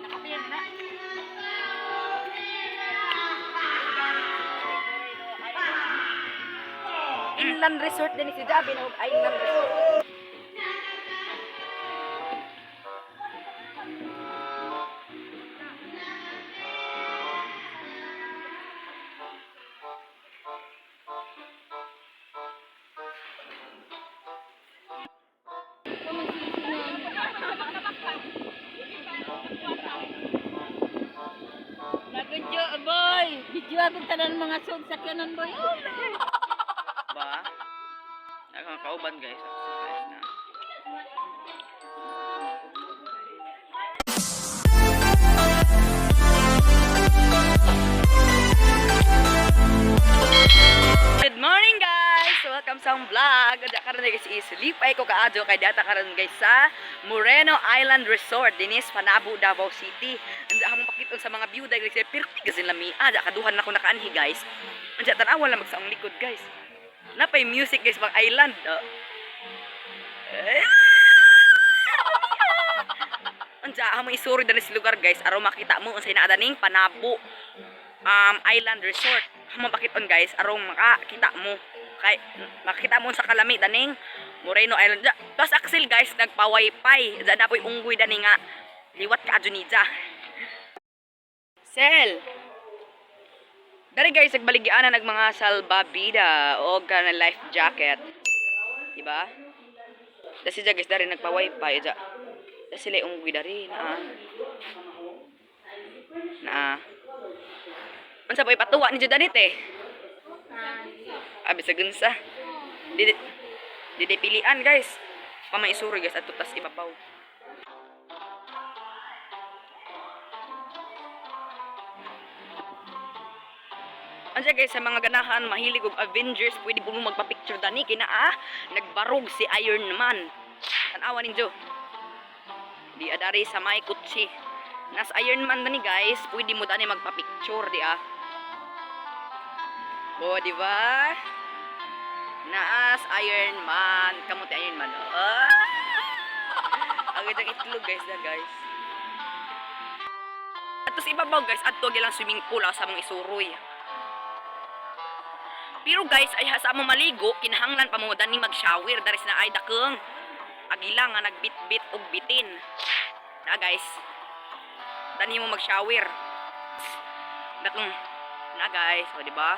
Nakapil na. Inland Resort din si Jabi na Island Resort. Nagudyo, boy. Video akong tanan mga sug sakyanan, boy. Oh, Ba? Akong kauban, guys. Ako sa guys na. Good morning, guys! Welcome sa akong vlog. Adya karon, guys, isilipay ko kaadyo kay data karon, guys, sa Moreno Island Resort dinis Panabo, Davao City. Anja among pakiton sa mga view dahil guys, pirti kasi lami. Ah, kaduhan na ko nakaanhi, guys. Anja tan-awa lang magsa akong likod, guys. Napay music, guys, pang island. Oh. Eh! Anja among isuri dali sa lugar, guys, aron makita mo unsay naa daning Panabo Island Resort. Hamon pakiton, guys, arong makakita mo. Kay makita mo sa kalami daning Moreno Island. Ja, Tapos Axel, guys, nagpa-wifi. Diyan na po'y unggoy dani nga. Liwat ka adyo niya. Sel. Dari, guys, nagbaligyan na nag mga salbabida o kana life jacket. Diba? Da siya, guys, dari nagpa-wifi ja. Da sila unggoy dari na. Na. Unsa pa ipatuwa ni Judanit eh? Abi sa gunsa. Di di di pilian, guys. Pamaisuri, guys, ato tas ibabaw. Ansa, guys, sa mga ganahan mahilig og Avengers, pwede po mo magpa-picture dani kina ah, nagbarog si Iron Man. Tan-awa ninyo. Di adari sa may kutsi. Nas Iron Man dani, guys, pwede mo dani magpa-picture di ah. O, di ba? Naas Iron Man. Kamuti Iron Man. Oh. Ang ganda itlog, guys, na guys. Atos ibabaw, guys, adto gilang swimming pool ah, sa mong isuroy. Pero guys, ay sa mo maligo, kinahanglan pa mo dani mag-shower daris na ay dakeng agila nga nagbitbit og bitin. Na, guys. Dani mo mag-shower. Dakeng na, guys, o di ba?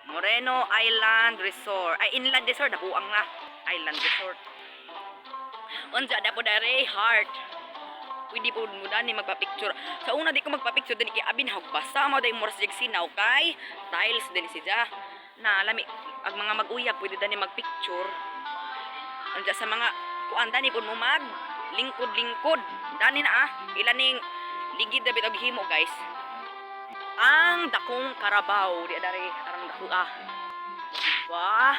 Moreno Island Resort. Ay, Inland Resort nabuang na. Island Resort. Unsa da po dare heart. Pwede po mo dani magpa-picture. Sa una di ko magpa-picture dani kay abin hag basa mo dai moras jag sinaw kay tiles din siya. Na lami ag mga mag-uyab pwede dani magpicture. Unsa sa mga kuan dani pud mo mag lingkod-lingkod. Dani na ah, ilaning ligid na bitog himo, guys. Ang dakong karabaw di dari arang dako ah. Diba?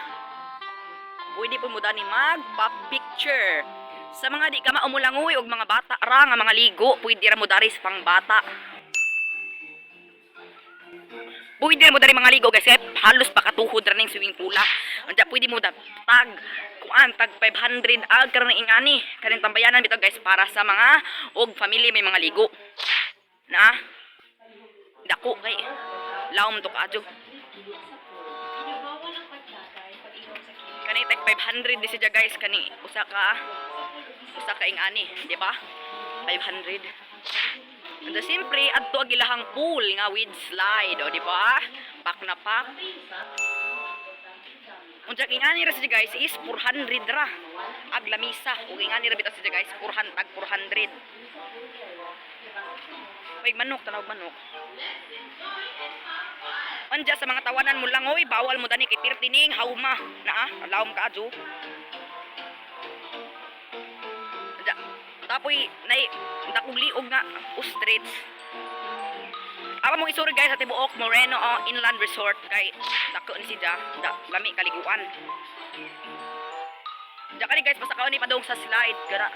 Pwede po mo dani magpa-picture. Sa mga di ka maumulangoy og mga bata ra nga mga ligo, pwede ra mo dari sa pangbata. Pwede ra mo dari mga ligo, guys, kay halos pakatuhod ra ning swimming pool ah. Unsa pwede mo da tag kuan tag 500 ag karon ingani kaning tambayanan bitaw, guys, para sa mga og family may mga ligo. Na dako kay lawom to kaadyo. Kani tag 500 di siya, guys, kani usa ka ingani, di ba? 500. And then, siyempre, adto ang ilahang pool nga with slide, o di ba? Pak na pak. Unsa ingani ra siya, guys, is 400 ra. Ag lamisa ug ingani ra bitaw siya, guys, 400 tag 400. Pag manok, tanaw manok. Anja sa mga tawanan mo lang, oy, bawal mo dani kay pirtining hauma. Naa, lawom ka adyo. Anja, tapoy nay dakong liog nga ostrich. Awa mong isuri, guys, sa tibuok Moreno oh, Inland Resort kay dako ni siya, da, lami kaliguan. Diya kani, guys, basta kaon ni padung sa slide gara.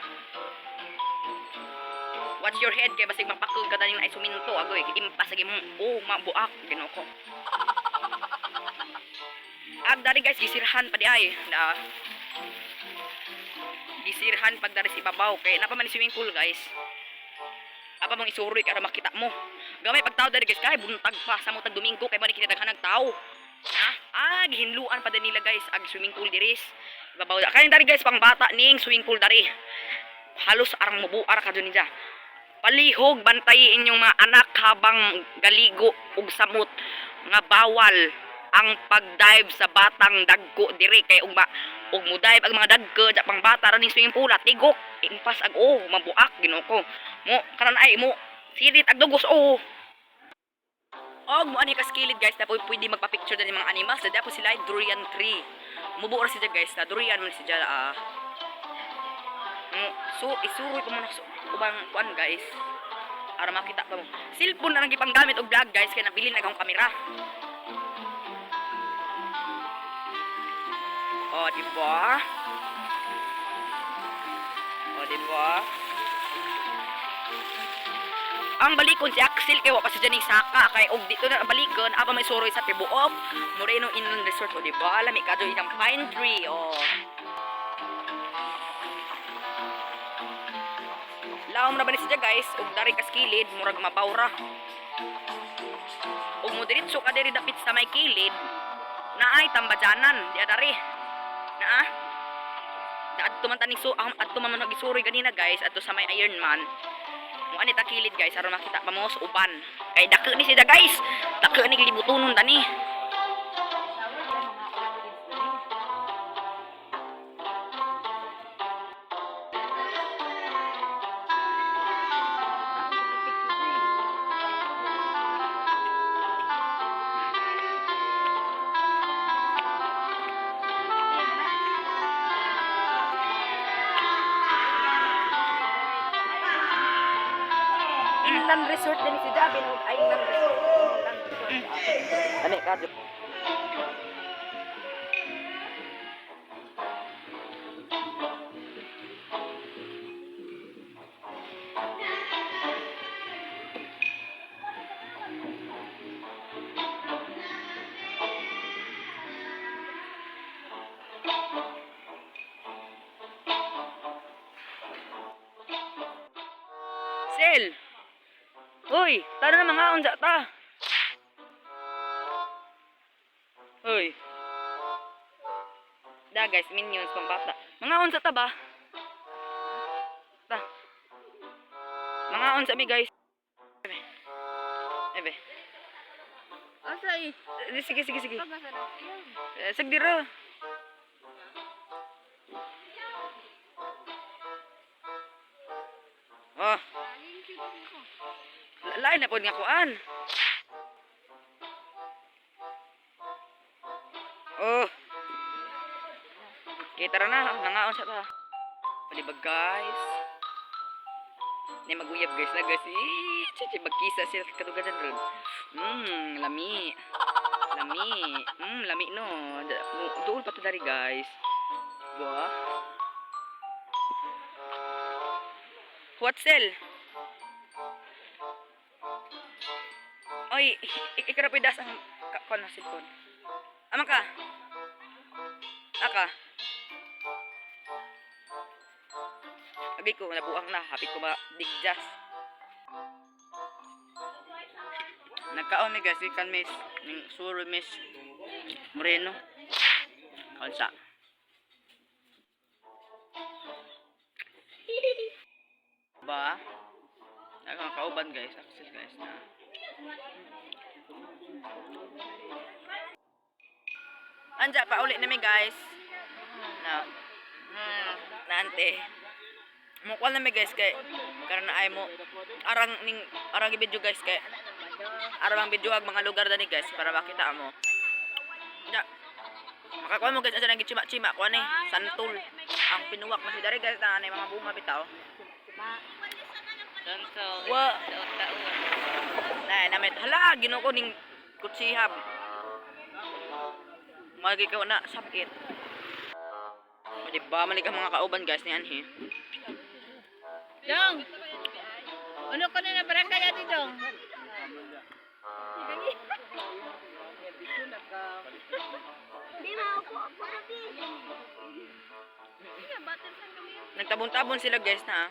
Watch your head kay basig mapakog ka daning naay suminto agoy impas sa imong oh mabuak Ginoo ko. Ag dari, guys, gisirhan pa di ay na. Sirhan pag dari sa ibabaw kay napa man ni swimming pool, guys. Apa mong isuroy para makita mo. Gamay pag tao dari, guys, kay buntag pa sa mutag Domingo kay balik kinadaghan og tao. Ha? Ah, gihinluan pa din nila, guys, ag swimming pool diris. Ibabaw. Kaya dari, guys, pang bata ning swimming pool dari. Halos arang mubuar ka dun niya. Palihog bantay inyong mga anak habang galigo ug samot nga bawal ang pagdive sa batang dagko diri kay ug ug mo dive ang mga dagko ja pang bata ra ning swimming pool at tigok impas ag oh mabuak, Ginoo ko mo karon ay mo sirit ag dugos oh. Og mo ani kaskilid, guys, na pwede magpa-picture din mga animals. Dada po sila ay durian tree. Mubuo ra siya, guys, na durian man siya ah. So isuroy pa mo na so, ubang kuan, guys. Para makita pa mo. Cellphone na lang gipanggamit og vlog, guys, kay nabili na akong kamera. Oh, di ba? Oh, di ba? Ang balikon si Axel kay wa pa siya ning saka kay og dito na ang balikon aba may suroy sa tibuok Moreno Inland Resort. O, di ba? Lami kadto itang pine tree, oh. Laom na ba ni siya, guys, og dari kas kilid murag mabawra ug mo diretso ka diri dapit sa may kilid naay tambadyanan di dari naa. Adto man taning so ang adto man man isuroy ganina, guys, adto sa may Iron Man mo ani ta kilid, guys, aron makita pa mo sa uban kay dako ni sila, guys, dako ni libutonon tani. Inland Resort din si Javin og Island Resort. Inland Resort. Ani ka. Sel. Uy, tara na mga unsa ta. Uy. Da, guys, minions pang bata. Mga unsa ta ba? Ta. Mga unsa mi, guys. Ebe. Ebe. Asa eh? Eh, sige, sige, sige. Pagasa na. Eh, sagdira. Oh, lain na pod nga kuan. Oh. Okay, tara na. Nangaon sa ta. Palibag, guys. Ni maguyab, guys, na guys. Eh, chichi magkisa sila katugadan ron. Lami. Lami. Lami no. Duol pa to dari, guys. Ba? What sell? Oy, ikaw na pwede ang kon na cellphone. Ama ka? Aka? Agay ko, nabuang na. Hapit ko ma digjas. Nagkaon mi, guys, ikan miss ning suro miss Moreno. Kaunsa. Ba? Nakakauban, guys, access, guys, na. Anja, pauli na mi, guys. Na. Na ante. Mukwal na mi, guys, kay karon na ay mo arang ning arang i-video, guys, kay arang video ag mga lugar dani, guys, para makita mo. Ya. Makakuha mo, guys, asa nang chima-chima kuan eh, santol. Ang pinuwak na si dari, guys, na anay mga bunga bitaw. Donso. Wa. Taon. Na namit hala Ginoo ko ning kutsihab. Magi ka na sakit. O, di ba malig ang mga kauban, guys, ni anhi. Dong! Ano ko na na barangay ati dong? Nagtabon-tabon sila guys na. Ah.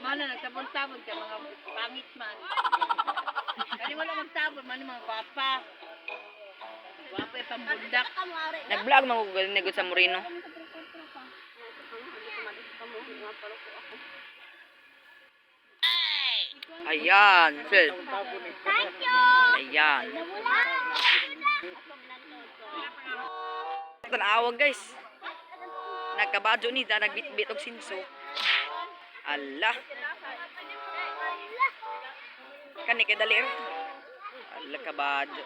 Mana nagtabon-tabon kay mga pangit man. Kani wala magtabon man mga gwapa. Gwapa ay pambundak. Nag-vlog man ko galing sa Moreno. Ayan, sis. Ayan. Tanawag guys. Nagkabadyo ni da nagbitbit og sinso. Ala. Kani kay dalir. Ala kabadyo.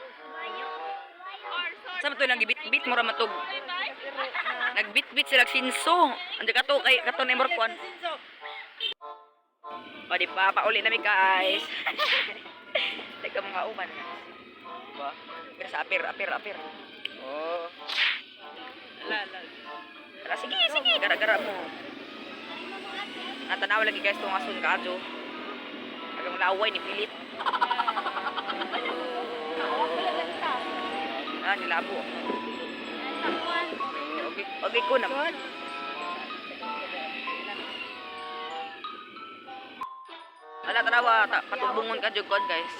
Sa to nagibitbit mo ra matug. Nagbitbit sila og sinso. Andi kato kay kato na imorkuan. O di pa pauli na mi guys. Teka mga uman. Ba? Pero sa apir apir apir. Oh. Ala, ala. Tara, sige, sige, gara-gara mo. Natanaw lagi guys itong asun kaadyo. Agang laway ni Philip. Ah, nilabo. Okay, okay ko na. Ala, tanawa, patubungon ka jud kon guys.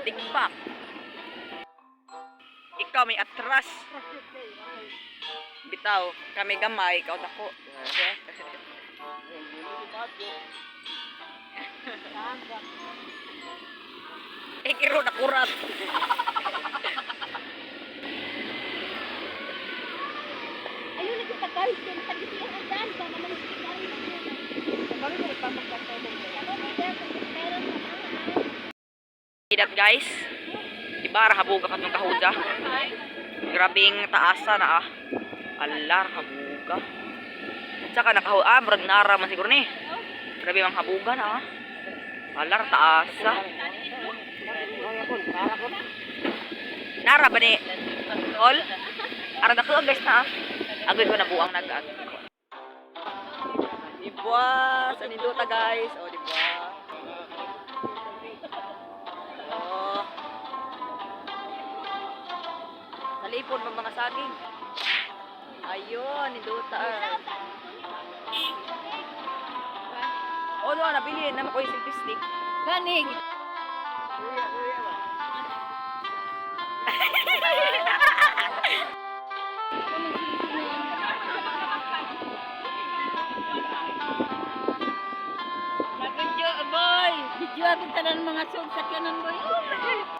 Tigpak. Ikaw may atras. Bitaw, kami gamay, ikaw dako. Eh, kiro na kurat. Ayun, nagkita guys, yung tagisiyan ang daan, ba naman yung sigari na yun. Meron na mga Idat guys. Diba, rahabuga ka ng kahuda. Grabing taasa na ah. Ala, rahabuga. At saka nakahu ah, murag nara man siguro ni. Grabe mang habuga na ah. Ala, taasa. Nara ba ni? All? Ara dako guys na ah. Agoy ko na buang nag Diba? Sa nindota guys. Oh, diba? Oh. Nalipon mga mga saging. Ayun, nindota. Oh, doon, nabili. Naman ko yung selfie stick. Ganig. Video boy, video akong tanan mga sud sa kanan boy. Oh.